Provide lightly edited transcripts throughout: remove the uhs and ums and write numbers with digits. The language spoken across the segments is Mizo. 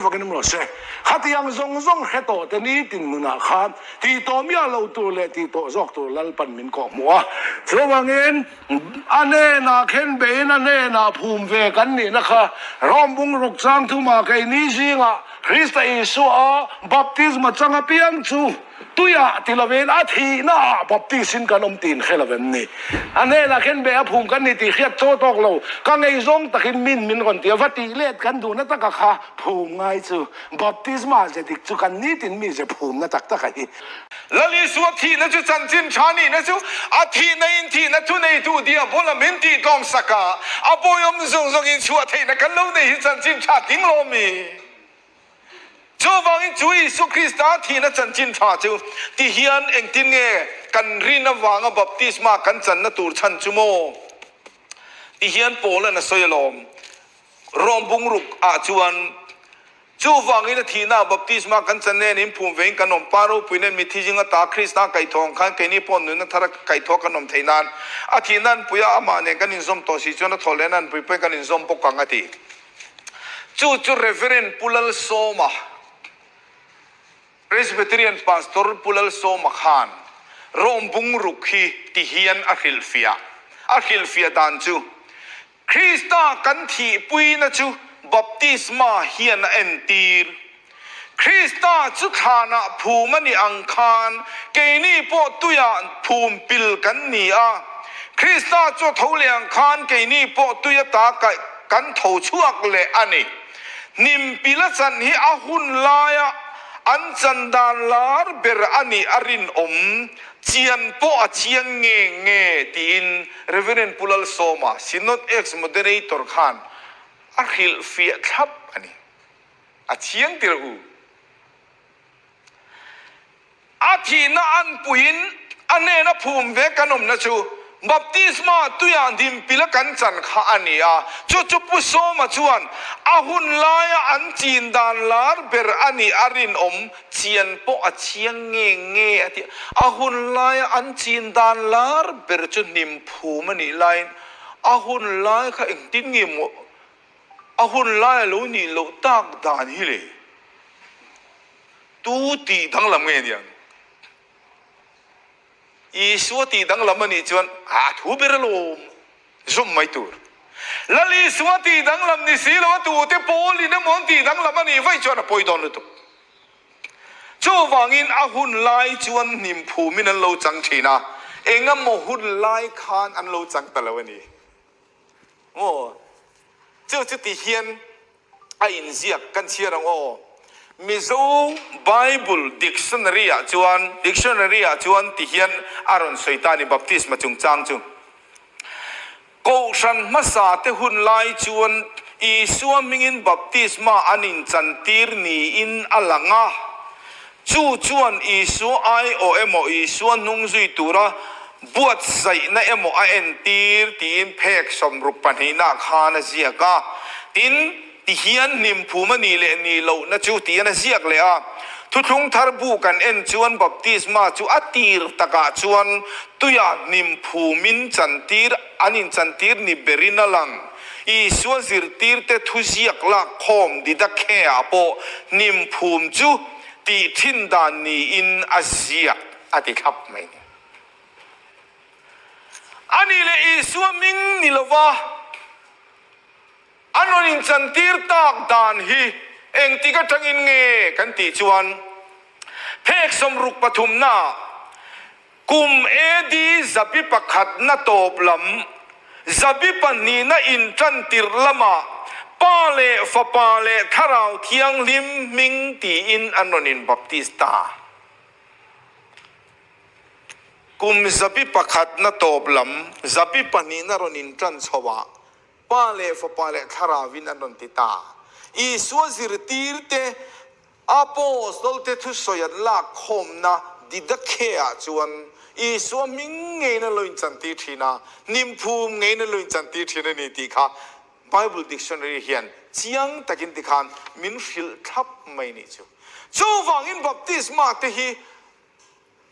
Vakin awm rawh se. Khatiang zawng zawng hre tawh te nitin nunah khan tih tawh miah lo tur leh tih tawh zawk tur Lalpan min kawh hmuh a. Chuvangin a hnenah khen beiin a hnenah phum ve kan nihna kha Rom bung ruk chang thumah keini zingah Krista Isua a baptisma chang apiang chu Tuiah ti lovin a thihnaah baptist-in kan awm tih inhre lo em ni? A hnenah khen be a phum kan ni tih hriat chaw tawk lo, ka ngeizawng takin min min rawn ti a, va tih let kan duhna taka kha phum ngai chu baptisma ze dik chu kan nitin mi ze phumna tak taka hi. Lal Isua thihna chu chanchin tha nihna chu a thihna in thihna thuneitu diabola min tihtlawm sak a, a bawiawm zawng zawngin chhuah theihna kan lo nei hi chanchin tha ting lo mi? Chuvangin chu Isua Krista thihna chanchin tha chu ti hian engtin nge kan rin avanga baptisma kan channa tur chhan chu maw? Ti hian Paula'n a sawi alawm. Rom bungruk ah chuan chuvangin a thihna ah baptisma kan chan nen in phum vein kan awm pa ropui nen mitthi zinga ta Krista kaihthawh ang khan keini pawh nunna thara kaihthawh kan awm theih nan a thihna anpui a amah nen kan inzawm tawh si chuan a thawh lehna anpui pawhin kan inzawm bawk ang a ti. Chu chu Reverend Pu Lalsawma, Presbyterian Pastor Pu Lalsawma khan Rome bungruk hi ti hian a hrilhfiah. A hrilhfiah dan chu, Krista kan thihpuina chu baptisma hian a entir. Krista chu thlanah phum a nih ang khan keini pawh tuiah phum pil kan ni a. Krista chu a tho leh ang khan keini pawh tui ata kan tho chhuak leh a ni. Hnim pil a chan hi a hun laia an chan dan lar ber a nih a rinawm chian pawh a chiang nge nge tiin Reverend Pu Lalsawma, Synod Ex-Moderator khan a hrilhfiah thlap a ni. A thiang tir u. A thihna an puiin a hnena phum ve kan awmna chu baptisma tuiah dimpila kan chan kha a ni a. Chu chu Pu Sawma chuan a hun laia an chin dan lar ber a nih a rinawm chian pawh a chiang nge nge a ti. A hun laia an chin dan lar ber chu hnim phum a nih laiin a hun lai kha engtin nge maw A hun lai a lo nih loh tak dan hi le tu tih danglam nge niang? Isua tih danglam a nih chuan a thu ber alawm zawm mai tur. Lal Isua tih danglam ni si lo a tute pawlin emaw an tih danglam a nih vaih chuan a pawi dawn lutuk. Chuvangin a hun lai chuan hnim phumin an lo chang thin a, engemaw hun lai khan an lo chang ta lo a ni. Maw? Chu chu ti hian a inziak kan chhiar ang aw. Mizo Bible Dictionary ah chuan Dictionary ah chuan ti hian a rawn sawi ta a ni Baptisma chungchang chu. Kohhran hmasa te hun lai chuan Isua hmingin baptisma an inchantir niin a lang a. Chu chuan Isua aiawh emaw Isua hnung zui tura buatsaihna emaw a entir tiin phek sawmruk pahnihna khan a ziak a. Tin, tihian hnimphum a nih leh nih lohna chu tiin a ziak leh a. Thuthlung thar bu kan en chuan baptisma chu a tir takah chuan tuiah hnimphum-in chantir an inchantir ni berin a lang. Isua zirtirte thuziak lak khawm Didakhe-ah pawh hnimphum chu tih thin dan niin a ziak a ti thlap mai. A nih leh Isua hming ni lova an rawn inchantir tak dan hi engtik atangin nge kan tih chuan phek sawmruk pathumnaah Kum AD zabi pakhatna tawp lam, zabi pahnihna intan tirh lamah Pa leh Fapa leh Thlarau Thianghlim hming tiin an rawn inbaptis ta. Kum zabi pakhatna tawp lam, zabi pahnihna rawn intan chhoah Pa leh Fapa leh Thlarauvin an rawn ti ta. Isua zirtirte Apostolte thusawi an lak khawmna Didakhe-ah chuan Isua hming ngeiin an lo inchantir thin a, hnimphum ngeiin an lo inchantir thin a ni tih kha Bible dictionary hian chiang takin tikhan min hrilh thlap mai nih chu. Chuvangin baptisma te hi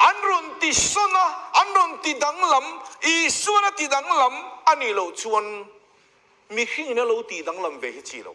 an rawn ti sawn a, an rawn ti danglam, Isuan a ti danglam a nih loh chuan mihringin a lo tih danglam ve hi chi lo.